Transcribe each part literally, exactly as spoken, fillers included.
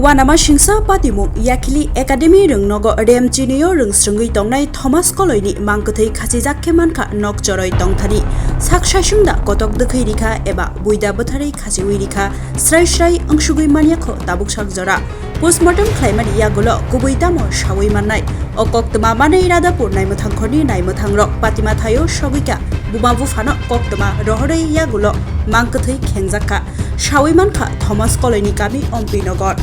Uanama singsa patimung Yakhili Academy rwngnogo Remchini-o rwngsrwngwi tongnai Thomas Koloini mangkwthwi khachijak khe mankha nok choroi tongthani sak saichung da kotok dwkhwi rikha eba buida bwtharwi khachiwi rikha srai srai wngsugwi manya kho tabuk sak jora. Postmortem khlaimani yagulo kubui tamo sawi mannai. O koktwma manwi Radhapur naimwthangkhorni naimwthangrok patima thaio sogwikha buma buphano koktwma rohorwi yagulo mangkwthwi khengjak kha. Sawi mankha Thomas Koloini kami Ompi Nogor.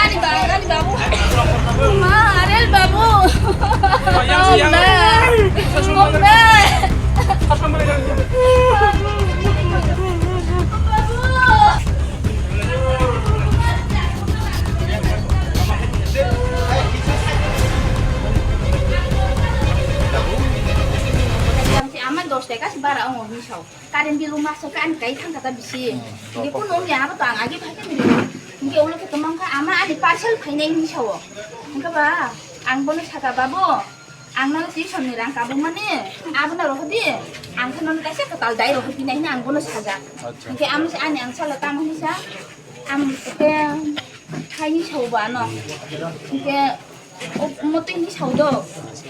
Ani ba-, ani babu. Ma, Arel babu. Mama. Mama. Babu. Ama dos taka bara ongo hinwi sao. Current bill o maso khe ani kai thang kha ta bisi. Hmm, hingke kuno wngya abo to ang agi phai khe nini. Hingke ulo khe tongmang kha ama ani parcel phainai hinwi sao. Hingke ba ang bono saka, "Babu, ang nono tuition ni rang kabukmani abono rohordi. Ang khe nono kaisa kwtal dai rohorphinai," hinwi ang bono sajak. Acha. Hingke amo se ani angsalo tamo hinsa. Ang khe haini sao ba ano. Hingke o motwi hinwi sao do.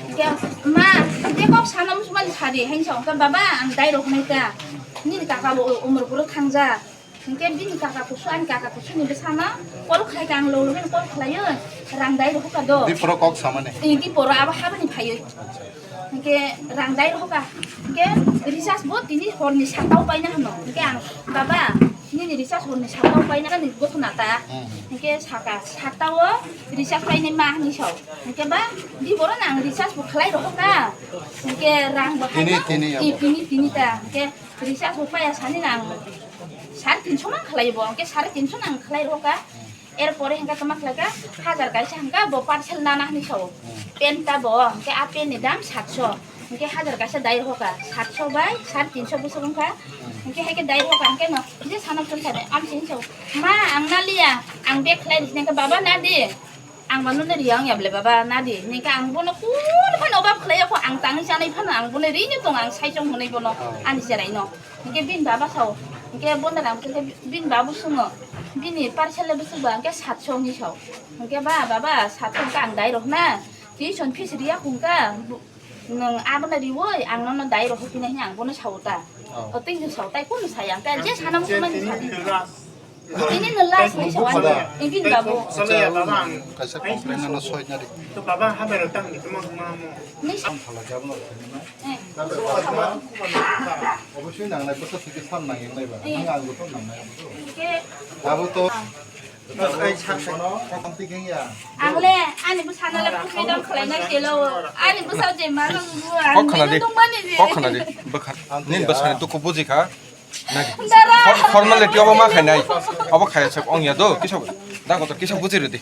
Hingke ma, hingke kok sana musumani sadi haini sao. Hingke baba ang dai rohornai ta. Nini kaka bo umor boro thangja. Hingke bini kaka kusu ani kaka kusu ni bwsano call khlai ka ang lo lo bini call khlaio. Rang dai rohor ka do. Di poro kok samani. Di poro abo habani phaio. Hingke rang dai rohor ka. Hingke recharge bo tini horni sakta o paina hwno. Hingke ang, "Baba, nini recharge horni sakta o paina ni gothona ta." Hmm. Hingke saka, "Sakta o recharge painai ma," hinwi sao. Hingke ba, di boro nang recharge bo khlai rohor ka. Hingke rang bo tini, haino, tini i, abo. Tini, tini ta. Hingke recharge bo paya sani nang sare tinso man khlai bo. Hingke sare tinso nang khlai rohor ka. Er pore hingke toma khlai kha, hajar kaisa hingke bo parcel nana hinwi sao. Hmm. Pen ta bo, hingke a pen ni dam satso. Hingke hajar kaisa dai rohor ka, satso bai sare tinso bwswk wngkha. Hmm. Hingke hai khe dai rohor ka, hingke no je sana phone kha de, ang se hinwi sao, "Ma, ang na liya, ang bag khlai risi," hingke, "Baba, na di." Ang mano no riya wngya bole, "Baba, na di." Hingke ang bono kunu phano obab khlai ya kho, ang tangwi chanai phano ang bono rini tongo, ang saichung hwnwi bono, oh, ani cherai no. Hingke bini baba sao, hingke bono rang hingke bini babu swngo, bini parcel le bwswk ba hingke satso hinwi sao. Hingke ba, "Baba, satso hingke ang dai rohna, tuition fees riya hingka, nwng abono riwi ang nono dai rohor phinai," hinwi ang bono sao ta. Oh. O twi sao tai kunu saya, hingke je sana muchung mani sadi. Ini no last ni sawan. Ini bini babu. Kaisa complain ano soi nari. To baba ha bero tang ni tuma tuma mo. Ni sa- Ang phala jabo no. Eh. Obosoi nangnai, bwsa thwikhe sal nangya naiba. Eh. Ang ang to nangnai. Ke. Abo to. Ai sak sak. Kono, kono twi khe ya. Ang le ani bwsano le phukrwi dong khlainai telo. Ani bwsa je ma nang bua. Kok khna di. Kok khna di. Bwkha. Nin bwsani to ko buji kha. Nai. Dara. For-, formality obo ma khainai. Obo khaya se ong ya do. Kisa da kotor kisa buji rwdi.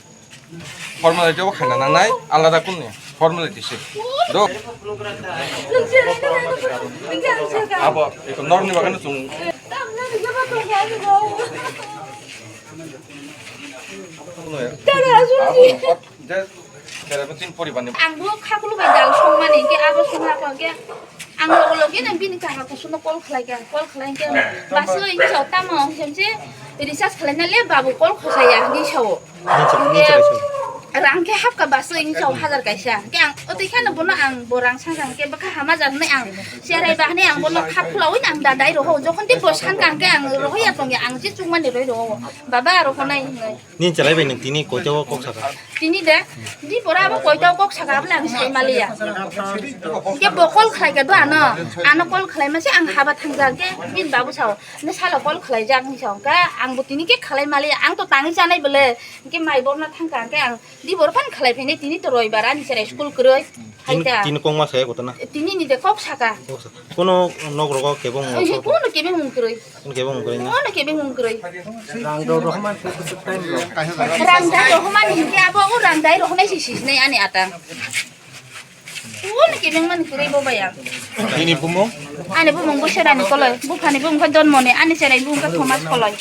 Formality obo khaina nangnai, alada kunni formality se. Do. Abo eko norni bagano chung. Dara, asusi. Abo, je, kere ko tin poribar ni. Ang bo khakulu bai dal songmani, ke abo songha ko, ke ang logo logi nang bini kaka kusuno call khlai kha, call khlai khe baso insa tamo hemse recharge khlaina le babu call khosaya hinwi sao. Rang khe hapka baso insa hajar kaisa. Ke ang otwi khano bono ang bo rang sangkha ke bwkha hama jar hinwi ang cherai ba hinwi ang bono khap khulawi ang da dai roho. Jokhon tei bo sankha ke ang roho ya tongya ang je chukmani roi roho. Baba aro honai hinwi. Nin chalai bai nung tini koito kok saka. Tini de, di pora abo koito kok saka abla ang sai maliya. Ke bo call khlai ke do ano, ano call khlai mase ang haba thangja ke bin babu sao. Ne sala call khlai jak ni sao ka ang bo tini ke khlai maliya. Ang to tangi chanai bele. Ke mai borna thangka ke ang di bor phan khlai phainai tini to roibar ani sere school kroi. Tin, tin kong ma saya kotona. Tini ni de kok saka. Kok saka. Kono nok rogo kebong mo. Kono kebong mung kroi. Kono kebong mung kroi na. Kono kebong mung kroi. Rang do rohman time ro. Rang dai rohman ni ke abo o rang dai rohman si si nei ani ata. Kono kebong man kroi bo baya. Ini bumo. Ani bumung bo sera ni koloi. Bu phani bumung kha don mone ani sera bumung kha Thomas koloi.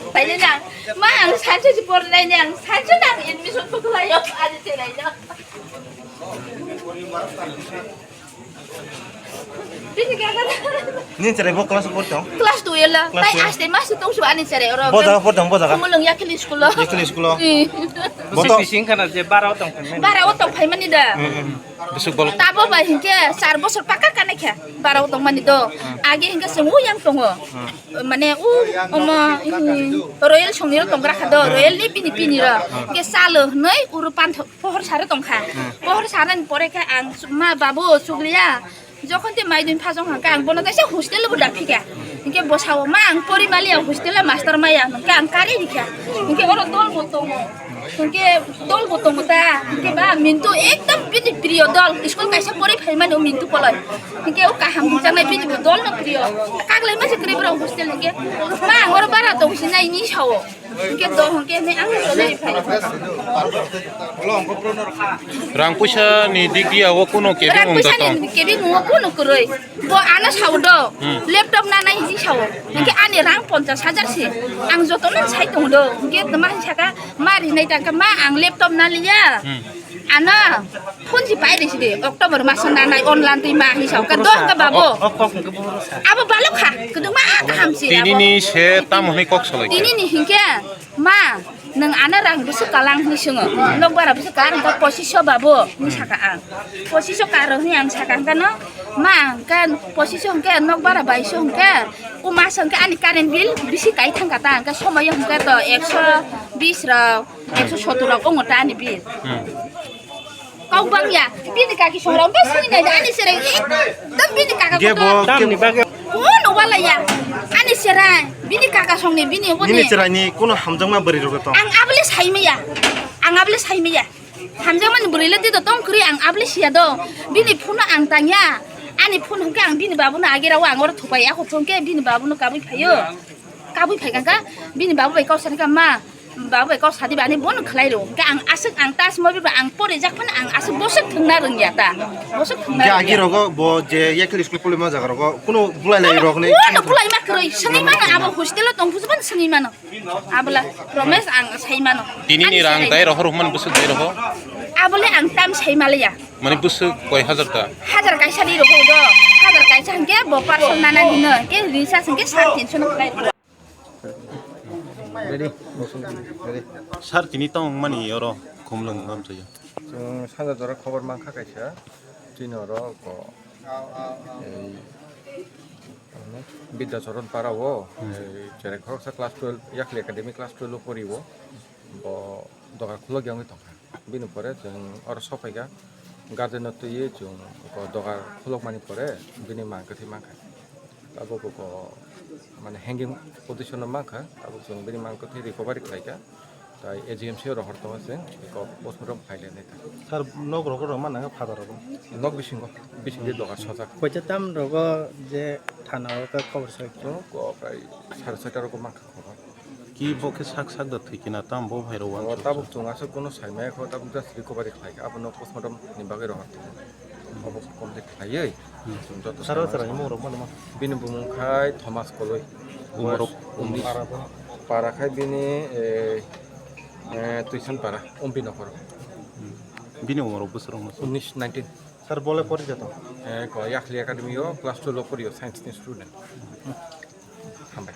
Paina na, ma ang sancho si por nai ni ang sancho na ang admission ko khlai yo ani chelai no. Nin cherai bo class four tong? Class twelve la. Class twelve. Tai aste mas tong su ani cherai oro. Bo jaga four tong, bo jaga. Mulung Yakili school lo. Yakili school lo. Eh. Bo to. Bising kana je bara tong phaimani. Bara tong phaimani da. Hmm, hmm. Bisuk bol. Tabo ba hinke char bosor paka kana kha. Bara tong mani do. Hmm. Age hinke semu yang tongo. Hmm. Mane u omo, hmm, Royal songni ro tong gra kha do. Royal ni pini pini ro. Ke salo hnoi uru pantho. Pohor sare tongkha. Hmm. Pohor sare ni pore khe ang su-, ma babu chukliya. Jokhon te mai dun phajong hangkhe ang bono kaisa hostel bo daphikha. Hinkhe bo sao ma ang pori maliya hostel o master maya hwnkhe ang kari rikha. Hinkhe oro dol bo tongo. Hinkhe dol bo tongo ta. Hinkhe ba Mintu ekdom bini priyo dol. School kaisa pori phaimani o Mintu koloi. Hinkhe o kaham hwnjaknai bini bo dol no priyo. Kaglai ma se kwrwi borok hostel hinkhe. Ma ang oro bara tong sinai ni sao. Hwnkhe do, hwnkhe hinwi ang chonai phai. Rang puisa ni dik dia o kuno kebeng wng da tong? Rang puisa ni kebeng wng o kuno kwrwi. Bo ano sao do. Hmm. Laptop nanai hinwi sao. Hwnkhe ani rang ponchash hajar se. Ang jotono sai tongo do. Hwnkhe ma hinwi saka, ma rinai ta khe, ma ang laptop naliya. Hmm. Ano, phone si pai risi de, October maso nanai online twi ma hi sao, ka doh ka babo. O, o kok hwnkhe bo sa. Abo balok kha, kwdwma kaham si abo. Tini ni se tamo hwnwi kok salai kha? Tini ni hinkhe, ma, nwng ano rang bwswk kalang hwnwi swngo. Nok bara bwswk kalang ka pochisho babo, hwnwi saka ang. Pochisho karo hwnwi ang saka hwnkhe no, ma, hwnkhe pochisho hwnkhe nok bara baiso hwnkhe, o maso hwnkhe ani current bill bisi kai thangkha ta, hwnkhe somoyo hwnkhe to ekso bis rok. Ekso sottor rok ongo ta ani bill. Hmm. Kok bang ya, bini kaki songrok bas ni nai ani serai. Dam bini kaka ge bo kotor. Tamni bagwi. Kono wala ya. Ani serai, bini kaka songni bini oboni. Nini serai ni kono hamjakma bwrwi rok tong? Ang abole sai maya. Ang abole sai maya. Hamjakmani bwrwi le tito tong kwrwi ang abole siya do. Bini phone ang tangya. Ani phone hwnkhe ang bini babuno agera o ang oro thupai ako phone khe bini babuno kabui phaio. Kabui phai kha, bini babu bai kok sani kha, "Ma, babu bai kok sadi bani bono khlai rw." Hwnkhe ang aswk, ang tas mobi ba ang pori jak phano ang aswk boswk thwngna rwngya ta. Boswk thwngna rwngya. Hwnkhe agi rogo bo je Yakil school polima jaga rogo kuno bulai lai rok ni. Bono bulai ma kwrwi, swngwi mano abo hostel o tong phusuphan swngwi mano. Abola Romesh ang sai mano. Tini ni rang dai rohor hwmani bwswk dai roho? Abole ang tam sai maliya. Mani bwswk koi hajar ta? Hajar kaisa di roho do. Hajar kaisa hwnkhe bo parcel nana dino. Hwnkhe recharge hwnkhe sare tinso no khlai. Ready? Ready? Sir, tini tong mani oro khumlwng amchaio. Chwng sanja jora khobor mankha kaisa, chini oro ko, ei, Bidya Charan para o, ei, cherai khoroksa class twelve, Yakli Academy class twelve o pori o, bo dogar khulok ya wngwi tongkha. Bini pore chwng oro sokphaikha, guardian no twiwi chwng ko dogar khulokmani pore bini mang kwthwi mankha. Tabuk ko mane hanging position o mankha, tabuk chwng bini mang kwthwi recovery khlaikha. Tai A G M C o rohor tongo chwng, eko postmortem khlai le naikha. Sir, nok rogo rok mana khe father rogo? Nok bisingo, bisingni dogar sojak. Koita tam rogo je thana o khe khobor sai? Chwng ko prai sare soita rogo mankha khobor. Ki bo khe sak sak da thwi kina tam bo bhai rok O uansuk tabuk chwng aswk kuno sai maya kho, tabuk just recovery khlai kha, abono postmortem ni bagwi rohor tongo. Obo complete khlaiwi chwng joto Saro sai chwrai mung rok mano ma? Bini bumung khai Thomas Koloi. Umrok, West Unis. Para bo? Para khai bini, eh, eh, Tuisan Para, Umpi Nokoro. Bini umrok bwswk rok no? Unis, nineteen. Sir, bole pori jato? Eh, ko Yakli Academy o class twelve o pori o, science ni student. Hambai.